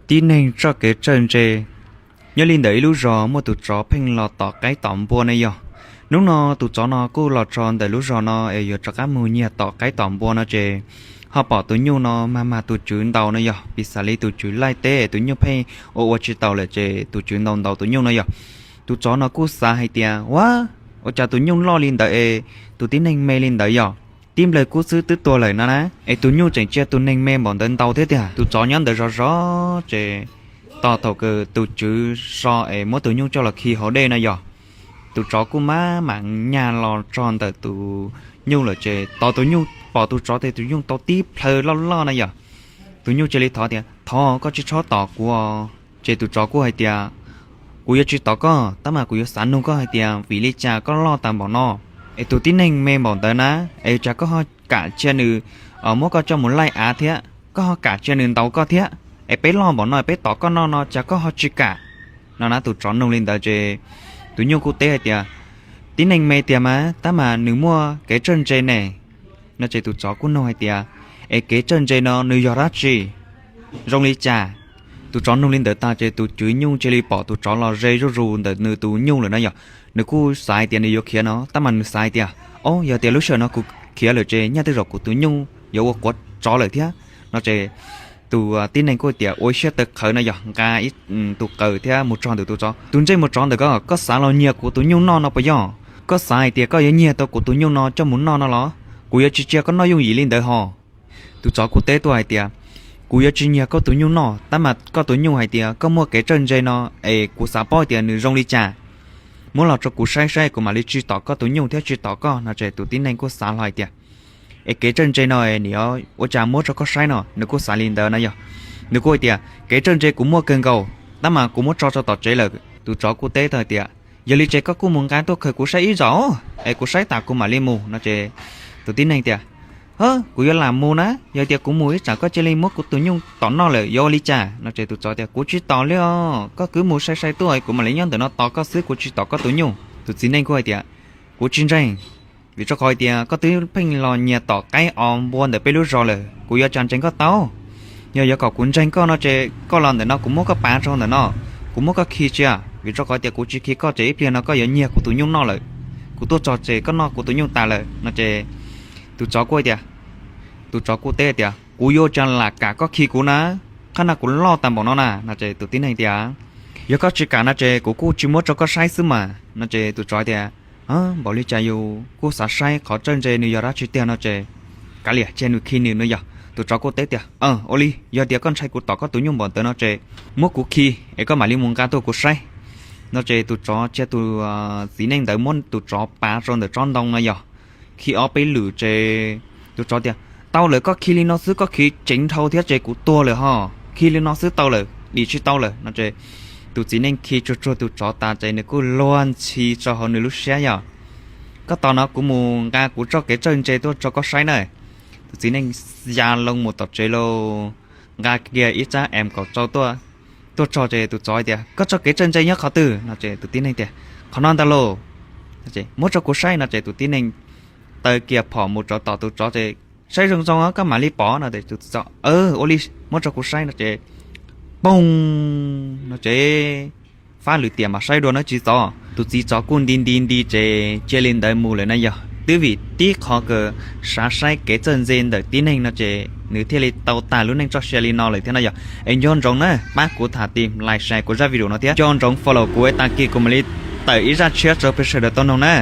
Tib neeg txoj kev txawj ntse. Nyob li ntawm ib lub zos muaj tus tsov pheej los tom qaib tom npua ne yog. Hnub no tus tsov no kuj los txog ntawm lub zos no es yuav rov qab mus nyiag tom qaib tom npua no ces ho pom tus nyuj no mag mag tus tswv ntaus no yog, piv xam li tus tswv laij teb tus nyuj pheej ua ua tsis taus lawm ces tus tswv ntaus ntaus tus nyuj no yog. Tus tsov no kuj xav hais tias, ua, ua cas tus nyuj loj li ntawd es tus tib neeg me li ntawd yog, tib nplawg kub xwb twb tuag lawm no na, es tus nyuj tseem cia tus neeg me npaum ntawd ntaus thiab tiag. Tus tsov nyob ntawd zov zov ces tos thaum kws tus tswv so es muab tus nyuj coj los khi hauv dej no yog. Tus tsov kuj maj mam nyas los txog ntawm tus nyuj lawm ces tos tus nyuj, pom tus tsov tes tus nyuj tau tib plhaw loj loj na yog. Tus nyuj cia li thov tias, thov koj tsis txhob tom kuv. Ces tus tsov kuj hais tias, kuv yuav tsis tom koj, tab mas kuv yuav xav nug koj hais tias vim li cas koj loj tas npaum no, es tus tib neeg me npaum ntawd na, es cas koj ho kam cia nws muab koj coj mus laij av thiab, koj ho kam cia nws ntaus koj thiab, es peb loj npaum no peb tom koj noj no cas koj ho tsis kam? No na, tus tsov nug li ntawd ces tus nyuj kuj teb hais tias, tib neeg me tiag mas tab mas nws muaj kev txawj ntse ne. No ces tus tsov kuj nug hais tias, es kev txawj ntse no nws yog dab tsi, zoo li cas? Tus tsov nug li ntawd tag ces tus tswv nyuj cia li pom tus tsov los ze zuj zus ntawm nws tus nyuj lawm no yog. Nws kuj xav hais tias nws yuav khiav no tab mas nws xav hais tias, o, yog tias lub sij hawm no kuv khiav lawm ces nyaj tej zaum kuv tus nyuj yuav ua quav tsov lawm thiab. No ces tus tib neeg kuj tias ua siab tawv qhawv no yog nqa tus qws thiab mus txog ntawm tus tsov. Tus ntsej muag tsov ntawm koj, koj xav los nyiag kuv tus nyuj noj no puas yog? Koj xav hais tias koj yuav nyiag tau kuv tus nyuj no coj mus noj no los? Kuv yuav tsis cia koj noj yooj yim li ntawd ho. Tus tsov kuj teb tuaj hais tias, kuv yuav tsis nyiag koj tus nyuj noj, tab mas koj tus nyuj hais tias koj muaj kev txawj ntse no es kuv xav paub tias nws zoo li cas. Muab los rau kuv saib saib kuv mam li tsis tom koj tus nyuj thiab tsis tom koj. No ces tus tib neeg kuj xav hlo hais tias, es kev txawj ntse no es nim no ua cas muab rau koj saib no? Nws kuj xav li ntawd na yog. Nws kuj hais tias kev txawj ntse kuv muaj kawg nkaus, tab mas kuv muab tso rau tom tsev lawm. Tus tsov kuj teb tau hais tias, yog li ces koj kuj mus nqa tuaj khaws kuv saib ib zaug, es kuv saib tas kuv mam li mus. No ces tus tib neeg tias, ha, kuv yuav lam mus na, yog tias kuv mus ib tsam koj cia li muab kuv tus nyuj tom noj lawm yuav ua li cas? No ces tus tsov tias, kuv tsis tom li os, koj kwv mus sai sai tuaj kuv mam li nyob ntawm no tos koj xwb, kuv tsis tom koj tus nyuj. Tus txiv neej kuj hais tias, kuv tsis ntseeg, vim rau qhov hais tias koj twb pheej los nyiag tom qaib os npua ntawm peb lub zos lawm, kuv yuav cas ntseeg koj tau? Yog yuav kom kuv ntseeg koj no ces koj los ntawm no kuv muab koj pav rau ntawm no, kuv muab koj khi cia, vim rau qhov tias kuv tsis khi koj ces ib pliag no koj yuav nyiag kuv tus nyuj noj lawm. Kuv tuaj txog ces koj noj kuv tus nyuj tas lawm. No ces tus tsov kuj tias, tus tsov kuj teb tias, kuv yuav cas lam kam koj khi kuv na, qhov no kuv loj tas npaum no na. No ces tus tib neeg tias, yog koj tsis kam no ces kuv kuj tsis muab rau koj saib xwb mas. No ces tus tsov tias, npaum li cas yus kuj xav saib qhov txawj ntse nws yog dab tsi tiag no ces kav liam cia nws khi nws no yog. Tus tsov kuj teb tias, ua li, yog tias koj ntshai kuv tom koj tus nyuj npaum ntawd no ces muab kuv khi es koj mam li mus nqa tuaj kuv saib. No ces tus tsov cia tus txiv neej ntawd muab tus tsov pav rau ntawm tsob ntoo no yog, khi ob peb lwm ces tus tsov tias, tau lawm, koj khi li no xwb, koj khi ceev dhau thiab ces kuv tuag lawm ho. Khi li no xwb tau lawm, dim tsis tau lawm. No ces tus txiv neej khi tsuag tsuag tus tsov tas ces nws kuj luag ntxhi rau hauv nws lub siab yog, koj tos no kuv mus nqa kuv txoj kev txawj ntse tuaj rau koj saib na. Tus txiv neej ya loo mus tom tsev lauj, nqa kiag ib tsab M kaum rau tuaj, tuaj tso ces tus tsov tias, koj txoj kev txawj ntse nyob qhov twg? No ces tus tib neeg tias, qhov no ntag lauj. Muab rau kuv saib. No ces tus tib neeg taw kiag phom mus rau tom tus tsov ces, saib zoo zoo koj mam li pom. No ces tus txiv tsov, ua li, muab rau kuv saib. No ces, poog, no ces fab lwm tiam mas saib dua no tsis txog. Tus txiv tsov kuj nti nti nti ces cia li ntawd mus lawm na yog. Twb vim tib qho kws xav saib kev txawj ntse ntawm tib neeg no ces nws thiaj li tau tag lub neej txoj sia li no lawm thiab no yog. Es nco ntsoov na, pab kuv tham tim like share kuv zaj video no thiab nco ntsoov follow kuv es tag kis kuv mam li tawm ib zaj tshiab rau peb sawv daws tau noog na.